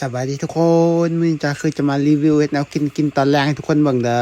ສະບາຍດີທຸກຄົນ, ມື້ນີ້ຈອຍຄືຈະມາຣີວິວເຮັດແນວກິນ ກິນຕອນແລງໃຫ້ທຸກຄົນເບິ່ງເດີ.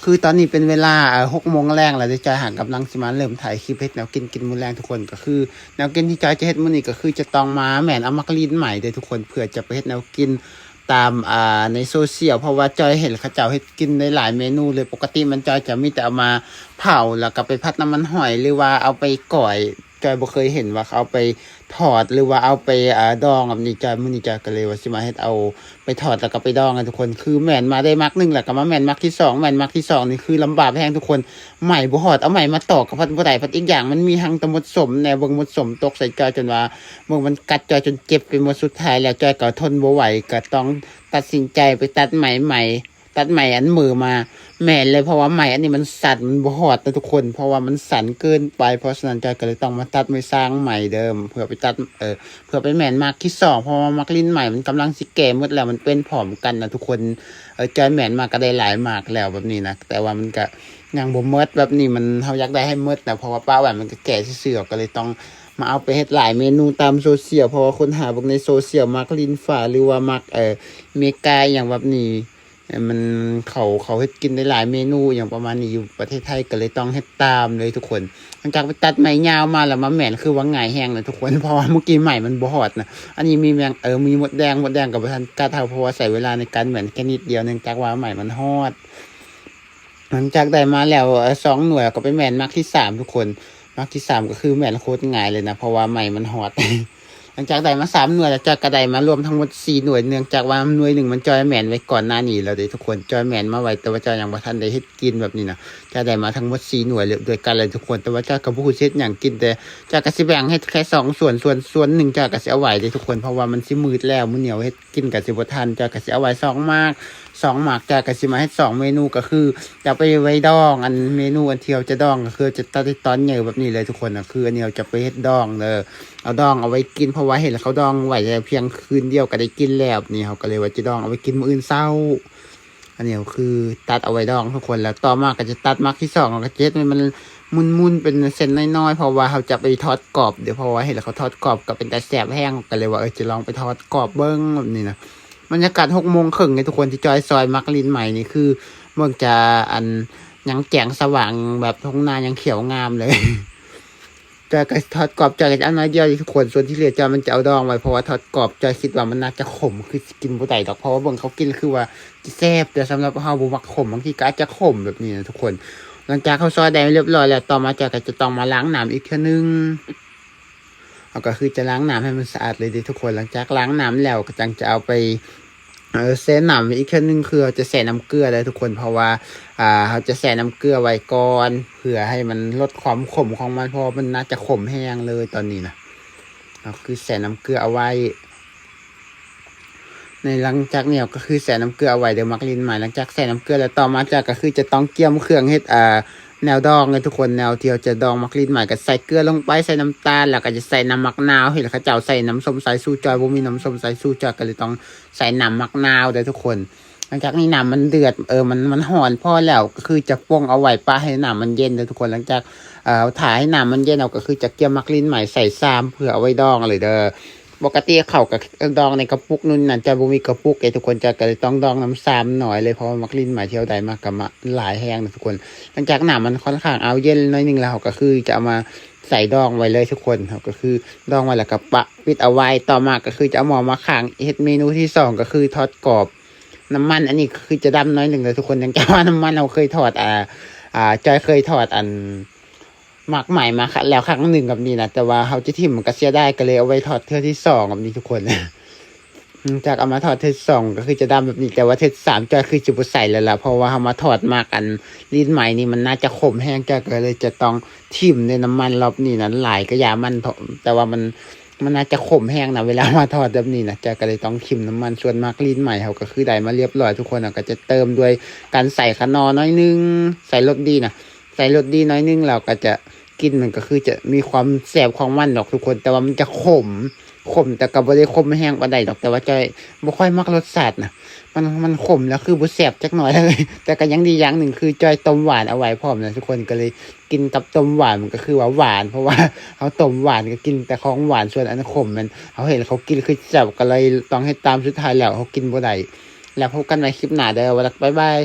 ຄືຕອນນີ້ເປັນເວລາ ເອີ ຫົກໂມງແລງແລ້ວເດີ, ຈອຍຫາກຳລັງຊິມາເລີ່ມຖ່າຍຄລິບເຮັດແນວກິນ ກິນມື້ແລງທຸກຄົນ. ກໍຄືແນວກິນທີ່ຈອຍຈະເຮັດມື້ນີ້ ກໍຄືຈະຕ້ອງມາແມ່ນເອົາໝາກລີ້ນໄໝເດີທຸກຄົນ, ເພື່ອຈະໄປເຮັດແນວກິນຕາມ ອ່າ ໃນໂຊຊຽວ, ເພາະວ່າຈອຍເຫັນເຂົາເຈົ້າເຮັດກິນໄດ້ຫຼາຍເມນູເລີຍ. ປົກກະຕິມັນຈອຍຈະມີແຕ່ເອົາມາເຜົາ ແລ້ວກໍໄປຜັດນ້ຳມັນຫອຍ ຫຼືວ່າເອົາໄປກ້ອຍ. ຈອຍບໍ່ເຄີຍເຫັນວ່າເຂົາເອົາໄປທອດ ຫຼືວ່າເອົາໄປ ອ່າ ດອງແບບນີ້. ຈອຍ ມື້ນີ້ຈອຍກໍເລີຍວ່າຊິມາເຮັດເອົາໄປທອດ ແລ້ວກໍໄປດອງໃຫ້ທຸກຄົນ. ຄືແມ່ນມາໄດ້ໝາກໜຶ່ງ ແລ້ວກໍມາແມ່ນໝາກທີສອງ, ແມ່ນໝາກທີສອງນີ້ຄືລຳບາກແຮງທຸກຄົນ, ໄໝບໍ່ຮອດ, ເອົາໄໝມາຕອກກໍພັດບໍ່ໄດ້, ພັດອີກຢ່າງມັນມີທັງຕະໝົດສົມແດ່, ເບິ່ງໝົດສົມຕົກໃສ່ຈອຍຈົນວ່າເບິ່ງມັນກັດຈອຍຈົນເຈັບໄປໝົດ. ສຸດທ້າຍແລ້ວຈອຍກໍທົນບໍ່ໄຫວ ກໍຕ້ອງຕັດສິນໃຈໄປຕັດໄໝໃໝ່. ຕັດໄໝອັນເໝີມາ ແມ່ນເລີຍ, ເພາະວ່າໄໝອັນນີ້ມັນສັ້ນ ມັນບໍ່ຮອດນະທຸກຄົນ, ເພາະວ່າມັນສັ້ນເກີນໄປ. ເພາະສະນັ້ນຈອຍກໍເລີຍຕ້ອງມາຕັດໄມ້ສ້າງໃໝ່ເດີ ເພື່ອໄປຕັດ ເອີ ເພື່ອໄປແມ່ນໝາກທີສອງ, ເພາະວ່າໝາກລີ້ນໄໝມັນກຳລັງຊິແກ່ໝົດແລ້ວ, ມັນເປັນພ້ອມກັນນະທຸກຄົນ. ເອີ ຈອຍແມ່ນມາກໍໄດ້ຫຼາຍໝາກແລ້ວແບບນີ້ນະ, ແຕ່ວ່າມັນກໍຍັງບໍ່ໝົດແບບນີ້, ມັນ ເຮົາຢາກໄດ້ໃຫ້ໝົດນະ, ເພາະວ່າປະໄວ້ມັນກໍແກ່ຊື່ໆ ກໍເລີຍຕ້ອງມາເອົາໄປເຮັດຫຼາຍເມນູຕາມໂຊຊຽວ, ເພາະວ່າຄົ້ນຫາເບິ່ງໃນໂຊຊຽວ ໝາກລີ້ນຟ້າ ຫຼືວ່າໝາກ ເອີ ເມກາ ອີ່ຫຍັງແບບນີ້ ມັນ ເຂົາ ເຂົາເຮັດກິນໄດ້ຫຼາຍເມນູ ອີ່ຫຍັງປະມານນີ້ ຢູ່ປະເທດໄທ ກໍເລີຍຕ້ອງເຮັດຕາມເລີຍທຸກຄົນ. ຫຼັງຈາກໄປຕັດໄມ້ຍາວມາແລ້ວມາແມ່ນ ຄືວ່າງ່າຍແຮງນະທຸກຄົນ, ເພາະວ່າເມື່ອກີ້ໄມ້ມັນບໍ່ຮອດນະ. ອັນນີ້ມີແມງ ເອີ ມີມົດແດງ, ມົດແດງກໍບໍ່ທັນກັດເຮົາ, ເພາະວ່າໃຊ້ເວລາໃນການແມ່ນແຄ່ນິດດຽວ ເນື່ອງຈາກວ່າໄມ້ມັນຮອດ. ຫຼັງຈາກໄດ້ມາແລ້ວ ເອີ ສອງໜ່ວຍ ກໍໄປແມ່ນໝາກທີສາມທຸກຄົນ. ໝາກທີສາມກໍຄືແມ່ນໂຄດງ່າຍເລີຍນະ, ເພາະວ່າໄມ້ມັນຮອດ. ຫຼັງຈາກໄດ້ມາສາມໜ່ວຍແລ້ວ, ຈອຍກໍໄດ້ມາລວມທັງໝົດສີ່ໜ່ວຍ, ເນື່ອງຈາກວ່າໜ່ວຍໜຶ່ງມັນຈອຍແມ່ນໄວ້ກ່ອນໜ້ານີ້ແລ້ວເດ້ທຸກຄົນ, ຈອຍແມ່ນມາໄວ້ ແຕ່ວ່າຈອຍຍັງບໍ່ທັນໄດ້ເຮັດກິນແບບນີ້ນະ. ຈອຍໄດ້ມາທັງໝົດສີ່ໜ່ວຍເລີຍ ດ້ວຍກັນເລີຍທຸກຄົນ, ແຕ່ວ່າຈອຍກໍບໍ່ຮູ້ຊິເຮັດຫຍັງກິນ, ແຕ່ຈອຍກໍຊິແບ່ງເຮັດແຄ່ສອງສ່ວນ, ສ່ວນ ສ່ວນໜຶ່ງຈອຍກໍຊິເອົາໄວ້ເດ້ທຸກຄົນ, ເພາະວ່າມັນຊິມືດແລ້ວ, ມື້ນີ້ເຮົາເຮັດກິນກໍຊິບໍ່ທັນ. ຈອຍກໍຊິເອົາໄວ້ສອງໝາກ, ສອງໝາກ ຈອຍກໍຊິມາເຮັດສອງເມນູ, ກໍຄືຈະໄປໄວ້ດອງ. ອັນເມນູອັນທີ່ເຮົາຈະດອງ ກໍຄືຈະຕັດໃຫ້ຕອນໃຫຍ່ແບບນີ້ເລີຍທຸກຄົນນະ, ຄືອັນນີ້ເຮົາຈະໄປເຮັດດອງເດີ. ເອົາດອງເອົາໄວ້ກິນ ເພາະວ່າເຫັນເຂົາດອງໄວ້ແຕ່ພຽງຄືນດຽວກໍໄດ້ກິນແລ້ວ. ນີ້ເຮົາກໍເລີຍວ່າຈະດອງເອົາໄວ້ກິນມື້ອື່ນເຊົ້າ. ອັນນີ້ກໍຄືຕັດເອົາໄວ້ດອງທຸກຄົນ, ແລ້ວຕໍ່ມາກໍຈະຕັດໝາກທີສອງ ແລ້ວກໍຈະເຮັດໃຫ້ມັນໝຸ່ນໆເປັນເສັ້ນນ້ອຍໆ ເພາະວ່າເຮົາຈະໄປທອດກອບເດ້, ເພາະວ່າເຫັນເຂົາທອດກອບກໍເປັນຕາແຊບແຮງ, ກໍເລີຍວ່າ ເອີ ຈະລອງໄປທອດກອບເບິ່ງແບບນີ້ນະ. ບັນຍາກາດຫົກໂມງເຄິ່ງເດ້ທຸກຄົນ, ທີ່ຈອຍຊອຍໝາກລີ້ນໄໝນີ້ ຄືເບິ່ງຈະ ອັນ ຍັງແຈ້ງສະຫວ່າງ ແບບທົ່ງນາຍັງຂຽວງາມເລີຍ. ຈອຍກໍທອດກອບ ຈອຍກໍຈະເອົາໜ້ອຍດຽວເດ້ທຸກຄົນ, ສ່ວນທີ່ເຫຼືອຈອຍມັນຈະເອົາດອງໄວ້ ເພາະວ່າທອດກອບຈອຍຄິດວ່າມັນໜ້າຈະຂົມ ຄືຊິກິນບໍ່ໄດ້ດອກ, ເພາະວ່າເບິ່ງເຂົາກິນ ຄືວ່າຈະແຊບ, ແຕ່ສຳລັບເຮົາບໍ່ມັກຂົມ, ບາງທີກໍອາດຈະຂົມແບບນີ້ນະທຸກຄົນ. ຫຼັງຈາກເຮົາຊອຍໄດ້ຮຽບຮ້ອຍແລ້ວ, ຕໍ່ມາຈອຍກໍຈະຕ້ອງມາລ້າງນ້ຳອີກເທື່ອໜຶ່ງ. ເຮົາກໍຄືຈະລ້າງນ້ຳໃຫ້ມັນສະອາດເລີຍເດ້ທຸກຄົນ. ຫຼັງຈາກລ້າງນ້ຳແລ້ວ ກໍຈັ່ງຈະເອົາໄປ ເອີ ແຊ່ນ້ຳໄວ້ອີກເທື່ອໜຶ່ງ, ຄືເຮົາຈະແຊ່ນ້ຳເກືອເດີທຸກຄົນ, ເພາະວ່າ ອ່າ ເຮົາຈະແຊ່ນ້ຳເກືອໄວ້ກ່ອນ ເພື່ອໃຫ້ມັນລົດຄວາມຂົມຂອງມັນ, ເພາະວ່າມັນໜ້າຈະຂົມແຮງເລີຍຕອນນີ້ນະ. ເຮົາຄືແຊ່ນ້ຳເກືອເອົາໄວ້. ໃນຫຼັງຈາກນີ້ເຮົາກໍຄືແຊ່ນ້ຳເກືອເອົາໄວ້ເດີ ໝາກລີ້ນໄໝ. ຫຼັງຈາກແຊ່ນ້ຳເກືອແລ້ວ, ຕໍ່ມາຈອຍກໍຄືຈະຕ້ອງກຽມເຄື່ອງເຮັດ ອ່າ ແນວດອງເລີຍທຸກຄົນ. ແນວທີ່ເຮົາຈະດອງໝາກລີ້ນໄໝ ກໍໃສ່ເກືອລົງໄປ, ໃສ່ນ້ຳຕານ, ແລ້ວກໍຈະໃສ່ນ້ຳໝາກນາວ. ເຫັນເຂົາເຈົ້າໃສ່ນ້ຳສົ້ມສາຍຊູ, ຈອຍບໍ່ມີນ້ຳສົ້ມສາຍຊູ, ຈອຍກໍເລີຍຕ້ອງໃສ່ນ້ຳໝາກນາວເດີທຸກຄົນ. ຫຼັງຈາກນີ້ນ້ຳມັນເດືອດ ເອີ ມັນ ມັນຮ້ອນພໍແລ້ວ, ກໍຄືຈະປົງເອົາໄວ້ ປະໃຫ້ນ້ຳມັນເຢັນເດີທຸກຄົນ. ຫຼັງຈາກ ເອີ ຖ້າໃຫ້ນ້ຳມັນເຢັນ, ເຮົາກໍຄືຈະກຽມໝາກລີ້ນໄໝໃສ່ຊາມ ເພື່ອເອົາໄວ້ດອງເລີຍເດີ. ປົກກະຕິເຂົາກໍດອງໃນກະປຸກນັ້ນນະ, ຈອຍບໍ່ມີກະປຸກເດ້ທຸກຄົນ, ຈອຍກໍເລີຍຕ້ອງດອງນຳຊາມໜ້ອຍເລີຍ, ເພາະວ່າໝາກລີ້ນໄໝທີ່ເຮົາໄດ້ມາກໍມາຫຼາຍແຮງນະທຸກຄົນ. ຫຼັງຈາກນ້ຳມັນຄ່ອນຂ້າງເອົາເຢັນໜ້ອຍໜຶ່ງແລ້ວ, ເຮົາກໍຄືຈະເອົາມາໃສ່ດອງໄວ້ເລີຍທຸກຄົນ. ເຮົາກໍຄືດອງໄວ້ແລ້ວກໍປະປິດເອົາໄວ້. ຕໍ່ມາກໍຄືຈະເອົາໝໍ້ມາຂ້າງ, ເຮັດເມນູທີສອງ ກໍຄືທອດກອບ. ນ້ຳມັນອັນນີ້ຄືຈະດຳໜ້ອຍໜຶ່ງເດີທຸກຄົນ, ເນື່ອງຈາກວ່ານ້ຳມັນເຮົາເຄີຍທອດ ອ່າ ອ່າ ຈອຍເຄີຍທອດອັນ ໝາກໄໝມາ ແລ້ວຄັ້ງໜຶ່ງແບບນີ້ນະ, ແຕ່ວ່າເຮົາຈະຖິ້ມມັນກໍເສຍດາຍ, ກໍເລີຍເອົາໄວ້ທອດເທື່ອທີສອງແບບນີ້ທຸກຄົນ. ຈາກເອົາມາທອດເທື່ອທີສອງ ກໍຄືຈະດຳແບບນີ້, ແຕ່ວ່າເທື່ອທີສາມ ຈອຍຄືຈະບໍ່ໃສ່ແລ້ວລະ, ເພາະວ່າເຮົາມາທອດໝາກອັນລີ້ນໄໝນີ້ ມັນໜ້າຈະຂົມແຮງ, ຈອຍກໍເລີຍຈະຕ້ອງຖິ້ມໃນນ້ຳມັນ. ລອບນີ້ນະ ຫຼາຍກໍຢ່າມັນເຖາະ, ແຕ່ວ່າມັນ ມັນໜ້າຈະຂົມແຮງນະ ເວລາມາທອດແບບນີ້ນະ, ຈອຍກໍເລີຍຕ້ອງຖິ້ມນ້ຳມັນ. ສ່ວນໝາກລີ້ນໄໝເຮົາກໍຄືໄດ້ມາລຽບຮ້ອຍທຸກຄົນ, ເຮົາກໍຈະເຕີມດ້ວຍການໃສ່ຂະໜໍ່ໜ້ອຍໜຶ່ງ, ໃສ່ລົດດີນະ, ໃສ່ລົດດີໜ້ອຍໜຶ່ງ, ແລ້ວກໍຈະ ກິ່ນມັນກໍຄືຈະມີຄວາມແຊບຂອງມັນດອກທຸກຄົນ, ແຕ່ວ່າມັນຈະຂົມ, ຂົມ ແຕ່ກໍບໍ່ໄດ້ຂົມແຮງປານໃດດອກ ແຕ່ວ່າຈ້ອຍບໍ່ຄ່ອຍມັກລົດຊາດນະ ມັນ ມັນຂົມແລ້ວຄືບໍ່ແຊບຈັກໜ້ອຍເລີຍ. ແຕ່ກໍຍັງດີຢ່າງໜຶ່ງຄືຈ້ອຍຕົ້ມຫວານເອົາໄວ້ພ້ອມນະທຸກຄົນ ກໍເລີຍກິນກັບຕົ້ມຫວານ ມັນກໍຄືວ່າຫວານ ເພາະວ່າເຮົາຕົ້ມຫວານກໍກິນແຕ່ຂອງຫວານ ສ່ວນອັນຂົມນັ້ນເຮົາເຫັນເຂົາກິນຄືແຊບ ກໍເລີຍຕ້ອງເຮັດຕາມ ສຸດທ້າຍແລ້ວເຮົາກິນບໍ່ໄດ້. ແລ້ວພົບກັນໃໝ່ຄລິບໜ້າເດີ ບາຍບາຍ.